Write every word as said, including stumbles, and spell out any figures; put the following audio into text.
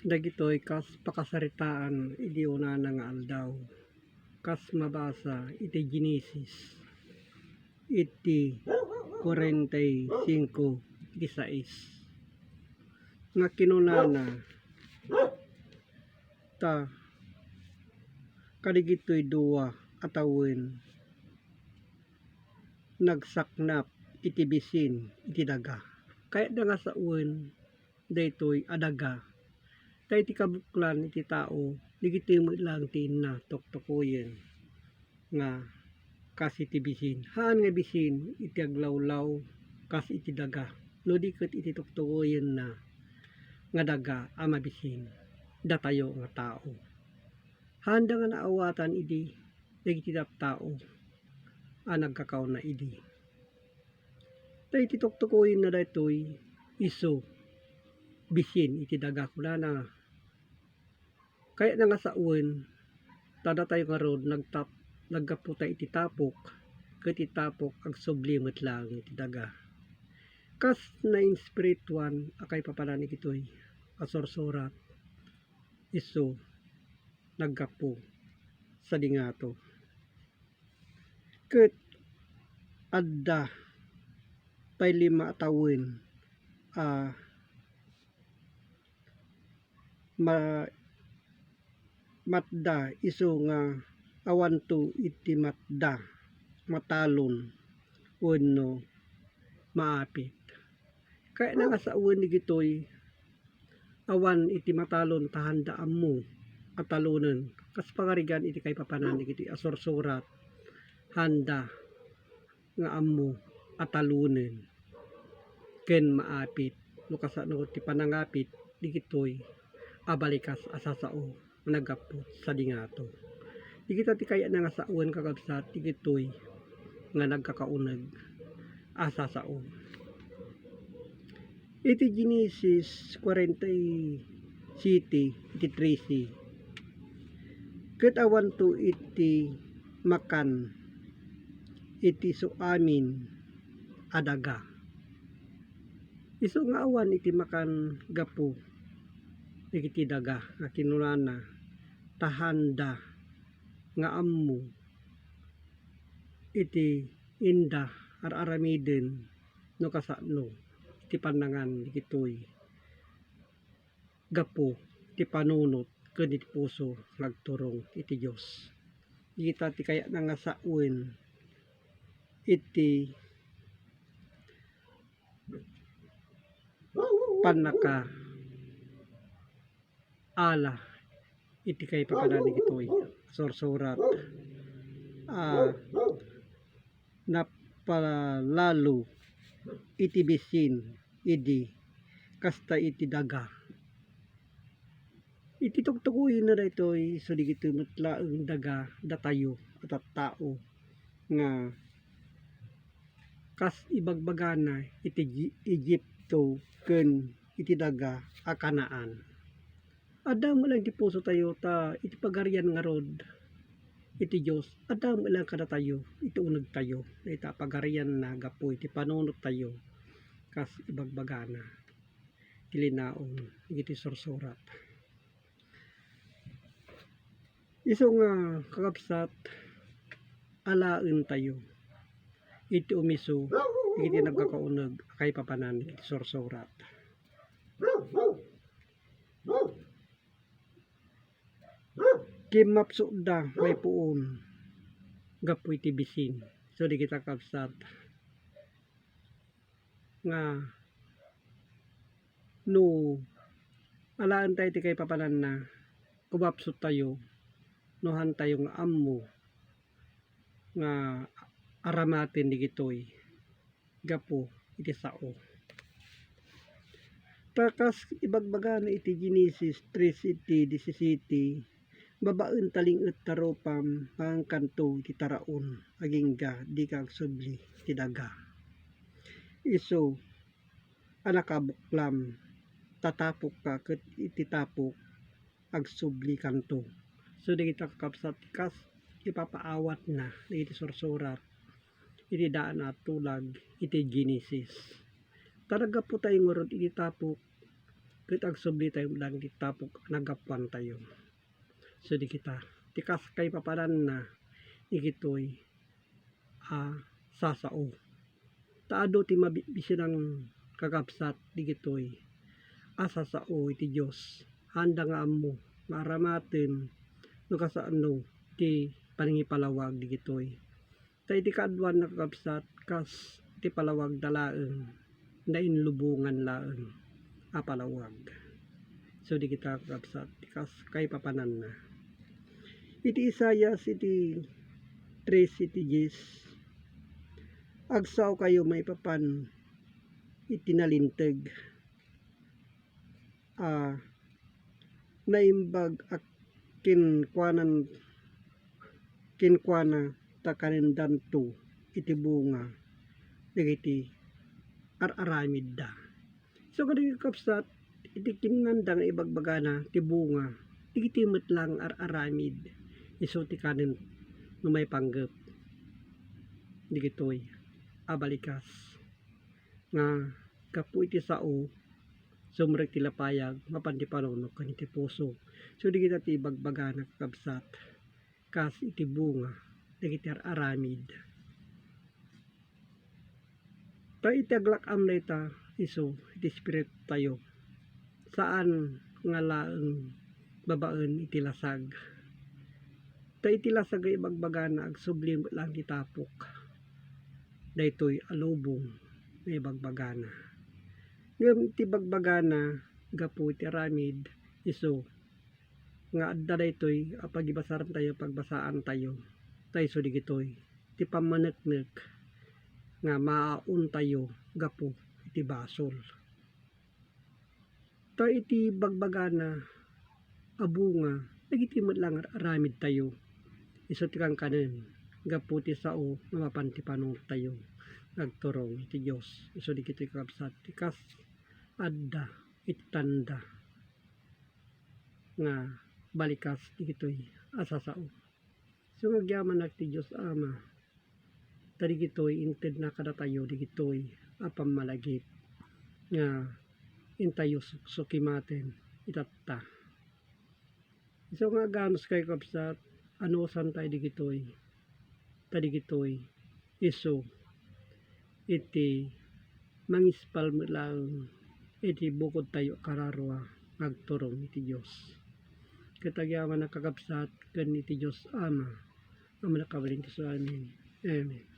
Dagitoy kas pakasaritaan idi unana nga aldaw, kas mabasa iti Genesis iti kuwarenta y singko iti sais, nga kinunana, ta kadigitoy dua a tawen nagsaknap iti bisin iti daga. Kayatna nga sawen daytoy a daga. Ta iti kabuklan iti tao, dagitoy met laeng ti inna tuktukoyen nga kas iti bisin. Haan nga bisin iti aglawlaw kas iti daga, no di ket iti tuktukoyenna nga daga a mabisin, datayo nga tao. Haanda nga naawatan idi dagiti tattao a nagkakauna idi. Ta iti tuktukoyenna daytoy, isu bisin iti daga, kunana. Kayatna nga sawen, ta datayo ngarud nagtap-, naggaputa iti tapok, ket iti tapok agsubli met laeng iti daga. Kas nainspirituan a kaipapanan dagitoy a sursurat, isu naggapu sadi ngato. Ket adda pay lima a tawen a ma-, matda isu nga awanto iti matda, matalon, wenno maapit. Kayatna nga sawen dagitoy awan iti matalon ta haanda ammo a talonen. Kas pangarigan iti kaipapanan dagitoy a sursurat, haanda nga ammo a talonen ken maapit. No kasano ti panangapit dagitoy a balikas a sasao nga naggapu sadi ngato. Dagita ti kayatna nga sawen, kakabsat, dagitoy nga nagkakauneg a sasao. Iti Genesis kuwarenta y siyete, iti trese, ket awanto iti makan iti suamin a daga. Isu nga awan iti makan gapu dagiti daga nga kinunana, ta haanda nga ammo iti inda ar-aramiden no kasano iti pannangan dagitoy gapu ti panunot ken iti puso nga agturong iti Dios. Dagita ti kayatna nga sawen iti pannaka ala iti kaipapanan dagitoy sursurat a napalalo iti bisin idi kasta iti daga. Iti tuktukoyenna daytoy, isu dagitoy met laeng daga, datayo a tattao nga kas ibagbagana iti Gi-, Egipto ken iti daga a Canaan. Adda met laeng ti pusotayo ta iti pagarian ngarud iti Dios, adda met laeng kadatayo iti unegtayo, dayta a pagarianna gapu iti panunottayo kas ibagbagana ti linaon iti sursurat. Isu nga, kakabsat, alaentayo iti umiso iti nagkakauneg a kaipapanan iti sursurat. Kimmapsutda maipuon gapu iti bisin. So, dagita, kabsat, nga no alaentayo ti kaipapananna, umapsuttayo no haantayo nga ammo nga aramaten dagitoy gapu iti sao. Ta kas ibagbagana iti Genesis tres iti disisiete, babaen ta ling-et ta rupam, mangankanto iti taraon, agingga dika agsubli iti daga. Isu a nakabuklam, ta tapokka ket iti tapok agsublikanto. So, dagita, kakabsat, kas ipapaawatna dagiti sursurat iti daan a tulag iti Genesis. Ta naggapu tayo ngarud iti tapok, ket agsubli tayo lang ti tapok a naggapuan tayo. So, di kita, ti kas kaipapananna, digitoy a sasao. Ta adu ti mabitbisinan, kakabsat, digitoy a sasao iti Dios. Haanda nga ammo nga aramaten no kasano ti panangipalawag digitoy. Ta iti kaaduanna, kakabsat, kas ti palawagda laeng, nainlubongan laeng a palawag. So, di kita, kakabsat, ti kas kaipapananna. Iti Isaias iti tres iti dies, agsaokayo maipapan iti nalinteg a naimbag a kinkuanan, kinkuana, ta kanendanto iti bunga dagiti ar-aramidda. So, kadagiti kakabsat, iti kinanda nga ibagbagana ti bunga, dagiti met lang ar-aramid, isu ti kanen no maipanggep digitoy a balikas nga gapu iti sao, sumrek ti lapayag, mapan ti panunot ken iti puso. So, dagita ti ibagbagana, kakabsat, kas iti bunga dagiti ar-aramid. Ta iti aglak-am dayta isu iti espiritu tayo, saan nga laeng babaen iti lasag. Ta iti lasag nga ibagbagana, agsubli met lang ti tapok. Daytoy a lubong nga ibagbagana. Ngem ti ibagbagana gapu iti aramid, isu nga adda daytoy a pagibasarantayo, pagbasaan tayo. Ta isu digitoy ti pammaneknek nga maauntayo gapu iti basol. Ta iti bagbagana a bunga, dagiti met lang ar-aramidtayo, isu ti kankanen gapu ti sao nga mapan ti panunot tayo nga agturong iti Dios. Isu digitoy, kakabsat, ti kas adda iti tanda nga balikas digitoy a sasao. So, nga agyamanak ti Dios Ama, ta digitoy intedna kadatayo digitoy a pammalagip nga intayo suksukimaten itatta. Isu nga aganuskayo, kabsat, anusantayo digitoy, ta digitoy isu iti mangispal met laeng iti bukodtayo a kararua nga agturong iti Dios. Ket agyamanak, kakabsat, ken iti Dios Ama a mannakabalin ti isu. Amen. Amen.